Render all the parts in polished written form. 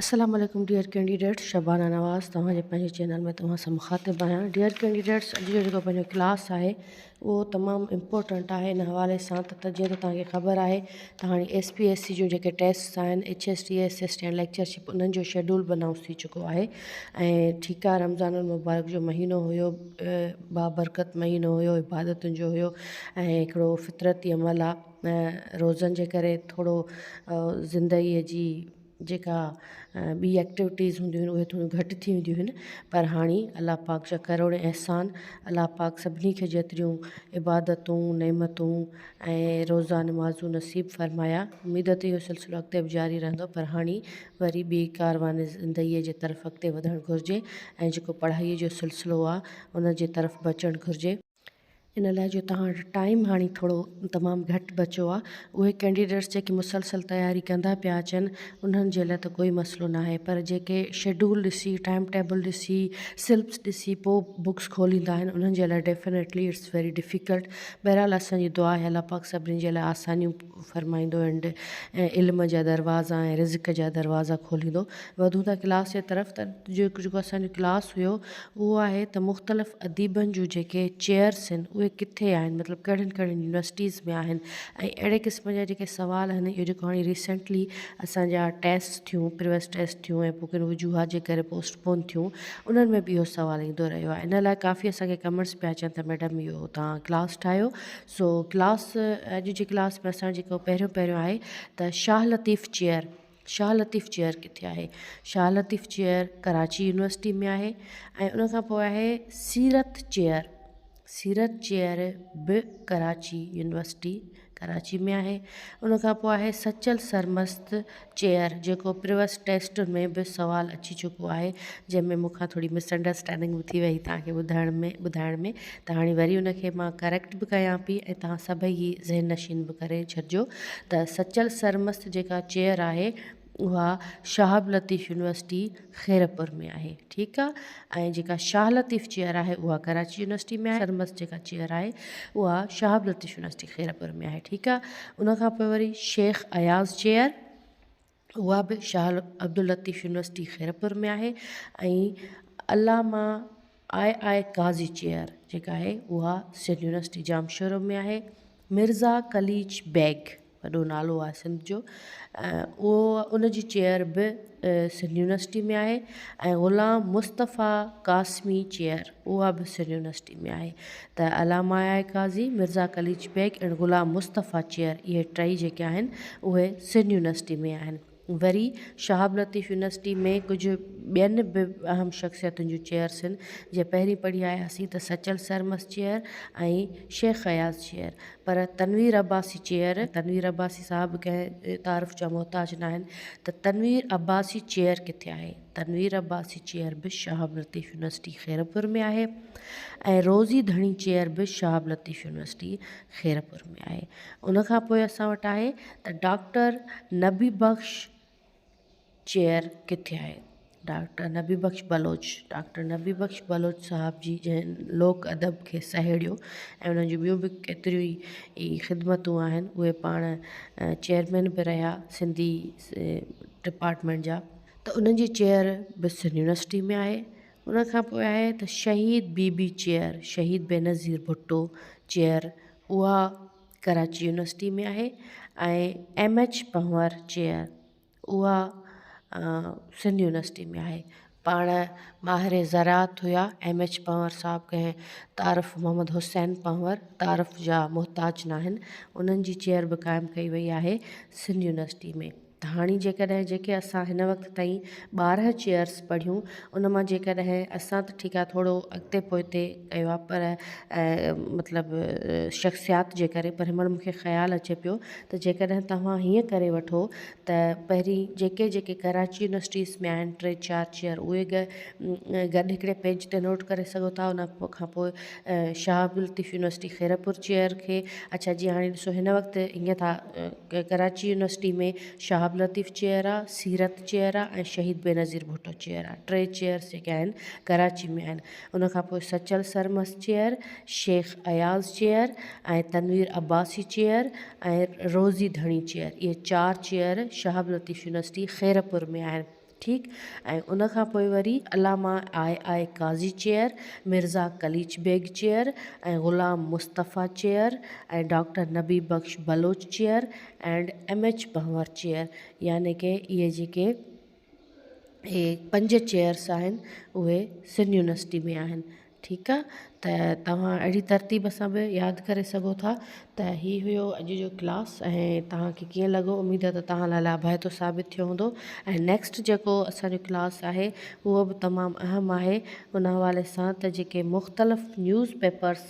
السلام عليڪم dear candidates Shabana Nawaz توهان جي پنهنجي چينل ۾ توهان سان مخاطب آهيان ڊيئر ڪينڊيڊيٽس اڄ جو جيڪو پنهنجو ڪلاس آهي اهو تمام امپورٽنٽ آهي ان حوالي سان ته جيئن ته توهان کي خبر آهي ته هاڻي ايس پي ايس سي جون جيڪي ٽيسٽس آهن H S T S S T ۽ lectureship انهن جو شيڊول به انائونس ٿي چڪو آهي ۽ ٺيڪ آهي رمضان المبارڪ جو مهينو هيو بابرڪت مهينو هيو عبادتن جو هيو ۽ هڪڙو فطرتي عمل آهي روزن جي ڪري ٿورو زندگيء جي جيڪا ٻي ايڪٽيوٽيز هونديون آهن اهي ٿوريون گهٽ ٿي وينديون آهن پر هاڻي الله پاڪ جا ڪروڙين احسان الله پاڪ سڀني کي جيتريون عبادتون نعمتون ۽ روزا نمازون نصيب فرمايا اميد ته اهو سلسلو اڳتي به جاري رهندو پر هاڻي وري ٻي ڪاروان زندگيء جي طرف اڳتي وڌڻ گهرجي ۽ جيڪو پڙهائيء جو سلسلو آهي ان جي طرف به اچڻ گهرجي. ان لاء جو توهان وٽ ٽائيم هاڻي ٿورو تمام گهٽ بچيو آهي اهي ڪينڊيڊيٽس جيڪي مسلسل تياري ڪندا پيا اچن انهن جي لاء ته ڪوئي مسئلو ناهي پر جيڪي شيڊول ڏسي ٽائيم ٽيبل ڏسي سلپس ڏسي پوء بڪس کوليندا آهن انهن جي لاء ڊيفنيٽلي it's very difficult بهرحال اسان جي دعا آهي الله پاڪ سڀني جي لاء آسانيون فرمائيندو اينڊ علم جا دروازا ۽ رزق جا دروازا کوليندو وڌون ٿا ڪلاس جي طرف ته جيڪو اسان جو ڪلاس هيو اهو آهي ته مختلف اديبن جون جيڪي چيئرس آهن اهي ڪٿي آهن مطلب ڪهڙين ڪهڙين يونيورسٽيز ۾ آهن ۽ اهڙي قسم جا جيڪي سوال آهن اهو جيڪو هاڻي ريسينٽلي اسان جا ٽيسٽ ٿيون پريويس ٽيسٽ ٿيون ۽ پوء ڪن وجوهات جي ڪري پوسٽ پون ٿيون انهن ۾ به اهو سوال ايندو رهيو آهي ان لاء ڪافي اسان کي ڪمينٽس پيا اچن ته ميڊم اهو توهان ڪلاس ٺاهيو سو ڪلاس اڄ جي ڪلاس ۾ اسان جيڪو پهريون پهريون آهي ته شاهه لطيف چيئر شاهه لطيف چيئر ڪٿي آهي؟ شاهه لطيف چيئر ڪراچي يونيورسٽي ۾ آهي ۽ ان کان پوء آهي سيرت چيئر سيرت چيئر به ڪراچي يونيورسٽي ڪراچي ۾ آهي ان کان پوء آهي سچل سرمست چيئر جيڪو پريوس ٽيسٽ ۾ به سوال اچي چڪو آهي جنهن ۾ مون کان ٿوري مس انڊرسٽينڊنگ به ٿي وئي توهان کي ٻڌائڻ ۾ ٻڌائڻ ۾ ته هاڻي وري ان کي مان ڪريڪٽ به ڪيان پئي ۽ توهان سڀئي هي ذهن نشين به ڪري ڇڏجو ته سچل سرمست جيڪا چيئر آهي اها شهاب لطيف يونيورسٽي خيرپور ۾ آهي ٺيڪ آ ۽ جيڪا شاهه لطيف چيئر آهي اها ڪراچي يونيورسٽي ۾ آهي سرمست جيڪا چيئر آهي اها شهاب لطيف يونيورسٽي خيرپور ۾ آهي ٺيڪ آ ان کان پوء وري شيخ اياز چيئر اها به شاهه عبداللطيف يونيورسٽي خيرپور ۾ آهي ۽ علامه آء آء قاضي چيئر جيڪا آهي اها سنڌ يونيورسٽي ڄامشورو ۾ آهي مرزا قليچ بيگ وڏو نالو آهي سنڌ جو اهو ان جي چيئر به سنڌ يونيورسٽي ۾ آهي ۽ غلام مصطفيٰ قاسمي چيئر اها به سنڌ يونيورسٽي ۾ آهي ته علامه آء آء قاضي، مرزا قليچ بيگ ۽ غلام مصطفيٰ چيئر اهي ٽئي جيڪي آهن اهي سنڌ يونيورسٽي ۾ آهن. وري شهاب لطيف يونيورسٽي ۾ ڪجهه ٻين به اهم شخصيتن جون چيئرس آهن جيئن پهرين پڙهي آياسين ته سچل سرمست چيئر ۽ شيخ اياز چيئر پر تنوير عباسي چيئر، تنوير عباسي صاحب ڪنهن تعارف جا محتاج ناهن ته تنوير عباسي چيئر ڪٿي آهي؟ تنوير عباسي چيئر به شهاب لطيف يونيورسٽي خيرپور ۾ آهي ۽ روزي ڌڻي چيئر به شهاب لطيف يونيورسٽي خيرپور ۾ آهي. ان کان پوء اسان وٽ آهي ته ڊاڪٽر نبي بخش چيئر ڪٿي آهي؟ ڊاڪٽر نبي بخش بلوچ، ڊاڪٽر نبي بخش بلوچ صاحب جي جنهن لوڪ ادب کي سهيڙيو ۽ انهن جون ٻيون به ڪيتريون ئي خدمتون آهن اهي پاڻ چيئرمين به رهيا سنڌي ڊپارٽمينٽ جا. ته انهن جي چيئر به سنڌ يونيورسٽي ۾ آهي. ان کان پوء آهي ته شهيد بي بي چيئر، شهيد بينظير ڀٽو چيئر، اها ڪراچي يونيورسٽي ۾ آهي ۽ ايم ايڇ پنهور چيئر اها سنڌ يونيورسٽي ۾ آهي. پاڻ ماهر زراعت هيا ايم ايڇ پنهور صاحب ڪنهن تعارف محمد حسين پنهور تعارف جا محتاج ناهن انهن جي چيئر به قائم ڪئي وئي آهي سنڌ يونيورسٽي ۾. ته هاڻي جيڪڏهن جيڪي اسان هن وقت تائين 12 چيئرس پڙهيون ان مان جيڪڏهن اسان ته ٺيڪ آهي ٿورو اڳتي پوئتي ڪيو آهي پر مطلب شخصيات جي ڪري پر هن مهل مون کي خيال اچي پيو ته جيڪڏهن توهان هيئن ڪري وٺو ته پهرين جيڪي جيڪي ڪراچي يونيورسٽيز ۾ آهن ٽي چار چيئر اهي گڏ هڪڙي پيج تي نوٽ ڪري سگهو ٿا ان کان پوء شاهه عبداللطيف يونيورسٽي خيرپور چيئر کي اڇا جي هاڻي ڏسو هن وقت هيئن ٿا ڪراچي يونيورسٽي ۾ شهاب لطيف چيئر آ، سيرت چيئر آ ۽ شهيد بينظير ڀٽو چيئر آ. ٽي چيئرس جيڪي آهن ڪراچي ۾ آهن. ان کان پوء Sachal Sarmast chair, Shaikh Ayaz chair ۽ Tanveer Abbasi chair ۽ Rozi Dhani chair اهي چار چيئر شهاب لطيف يونيورسٽي خيرپور ۾ آهن. ٺيڪ ۽ ان کان پوء وري Allama I I Qazi chair, Mirza Qalich Beg chair ۽ Ghulam Mustafa chair ۽ doctor Nabi Bakhsh Baloch chair and M H Panhwar chair يعني ڪي اهي جيڪي اهي پنج چيئرس آهن اهي سنڌ يونيورسٽي ۾ آهن ٺيڪ آ ته توهان اهڙي ترتيب سان به ياد ڪري سگهو ٿا ته هي هيو اڄ جو ڪلاس ۽ توهان کي ڪيئن لڳو اميد ته توهان لاء لاڀائتو ثابت ٿيو هوندو ۽ نيڪسٽ جيڪو اسان جو ڪلاس آهي اهو به تمام اهم آهي ان حوالي سان ته جيڪي مختلف نيوز پيپرس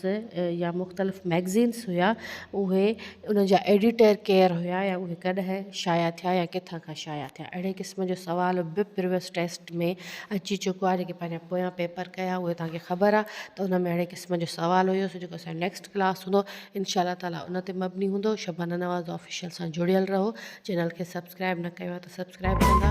يا مختلف ميگزينس هيا اهي انهن جا ايڊيٽر ڪير هيا يا اهي ڪڏهن شايع ٿيا يا ڪٿان کان شايع ٿيا اهڙي قسم جو سوال به پريويس ٽيسٽ ۾ اچي چڪو آهي جيڪي پنهنجا پويان پيپر ڪيا اهي توهان کي خبر آهي ته ان ۾ اهڙي قسم جو سوال هيو سو جيڪو اسان جو نيڪسٽ ڪلاس هوندو انشاء الله تعالي ان تي مبني هوندو شبانه نواز آفيشل سان جڙيل رهو چينل کي سبسڪرائب نه ڪيو آهي ته سبسڪرائب ڪندا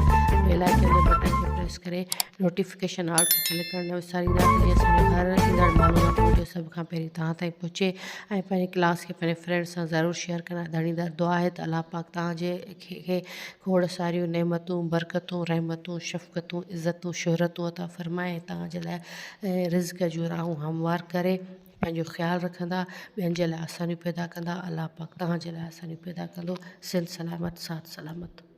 بيل آئيڪن جي بٽڻ کي پريس ڪري نوٽيفڪيشن آل کي ڪلڪ ڪرڻ نه وساريندا ته جيئن اسان جو هر ايندڙ معلومات وڊيو سڀ کان پهرين توهان تائين پهچي ۽ پنهنجي ڪلاس کي پنهنجي فرينڊ سان ضرور شيئر ڪندا ڌڻي در دعا آهي ته الله پاڪ توهان جي کي کوڙ ساريون نعمتون برڪتون رحمتون شفقتون عزتون شهرتون عطا فرمائي ۽ توهان جي لاء رزق جون راهون هموار ڪري پنهنجو خيال رکندا ٻين جي لاء آسانيون پيدا ڪندا الله پاڪ توهان جي لاء آسانيون پيدا ڪندو سنڌ سلامت ساٿ سلامت.